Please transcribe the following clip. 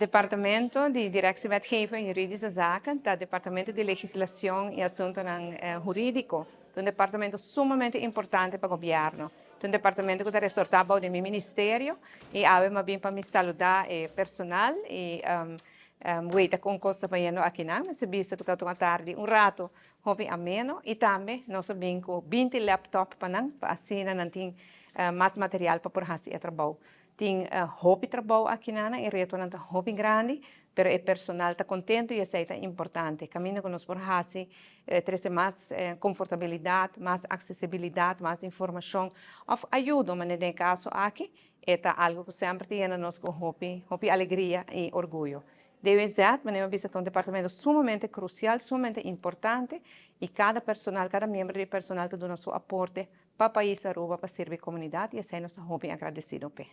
Departamento di Directiewetgeving en Juridische Zaken, ta Departamento di Legislacion y Asuntonan Huridico, un departamento sumamente importante pa gobierno. Un departamento cu ta resorta bou di mi ministerio y awe m'a bin pa mi saluda e personal y weta con cos ta bayendo akinan. Mi a bisa cu ta un atardi un rato hopi ameno y tambe nos a bin cu 20 laptop pa nan, pa asina nan tin mas material pa por haci e trabou. Tin hopi trabou akinan, e retonan ta hopi grandi, pero e personal ta contento y esey ta importante. Caminda cu nos por haci, trece mas confortabilidad, mas accesibilidad, mas informacion of ayudo, mas den caso aki, ta algo cu semper ta yena nos cu hopi, hopi alegria y orguyo. DWZ, manera mi a bisa, un departamento sumamente crucial, sumamente importante y cada personal, cada miembro di personal ta duna su aporte pa pais Aruba, pa sirbi comunidad y esey nos ta hopi agradecido p'e.